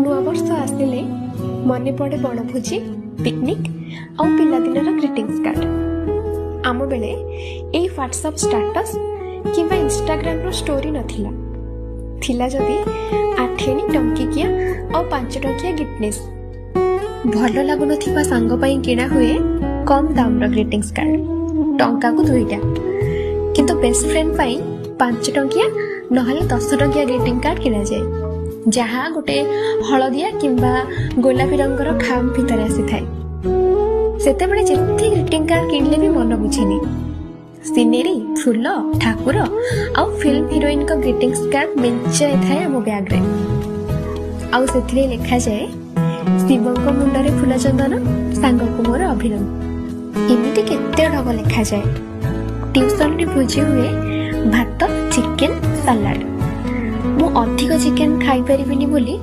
ନୂଆବର୍ଷ ଆସିଲେ ମନେ ପଡ଼େ ବଣଭୋଜି, ପିକନିକ୍ ଆଉ ପିଲାଦିନର ଗ୍ରିଟିଂସ୍ କାର୍ଡ଼। ଆମ ବେଳେ ଏଇ ହ୍ୱାଟ୍ସଆପ୍ ଷ୍ଟାଟସ୍ କିମ୍ବା ଇନଷ୍ଟାଗ୍ରାମର ଷ୍ଟୋରି ନଥିଲା। ଥିଲା ଯଦି ଆଠେଣି, ଟଙ୍କିକିଆ ଆଉ 5 ଟଙ୍କିଆ ଗିଫ୍ଟନେସ୍। ଭଲ ଲାଗୁନଥିବା ସାଙ୍ଗ ପାଇଁ କିଣା ହୁଏ କମ୍ ଦାମର ଗ୍ରିଟିଂସ୍ କାର୍ଡ଼, ଟଙ୍କାକୁ ଦୁଇଟା। କିନ୍ତୁ ବେଷ୍ଟ ଫ୍ରେଣ୍ଡ ପାଇଁ 5 ଟଙ୍କିଆ ନହେଲେ 10 ଟଙ୍କିଆ ଗ୍ରିଟିଂ କାର୍ଡ଼ କିଣାଯାଏ, ଯାହା ଗୋଟେ ହଳଦିଆ କିମ୍ବା ଗୋଲାପୀ ରଙ୍ଗର ଖାମ ଭିତରେ ଆସିଥାଏ। ସେତେବେଳେ ଯେତେ ଗ୍ରିଟିଂ କାର୍ଡ଼ କିଣିଲେ ବି ମନ ବୁଝେନି। ସିନେରୀ, ଫୁଲ, ଠାକୁର ଆଉ ଫିଲ୍ମ ହିରୋଇନଙ୍କ ଗ୍ରିଟିଂସ୍ କାର୍ଡ଼ ମେଞ୍ଚାଏ ଥାଏ ଆମ ବ୍ୟାଗରେ। ଆଉ ସେଥିରେ ଲେଖାଯାଏ, "ଶିବଙ୍କ ମୁଣ୍ଡରେ ଫୁଲ ଚନ୍ଦନ, ସାଙ୍ଗକୁ ମୋର ଅଭିନନ୍ଦନ।" ଏମିତି କେତେ ଢଗ ଲେଖାଯାଏ। ଟ୍ୟୁସନରେ ଭୋଜି ହୁଏ, ଭାତ, ଚିକେନ, ସାଲାଡ। ମୁଁ ଅଧିକ ଚିକେନ ଖାଇପାରିବିନି ବୋଲି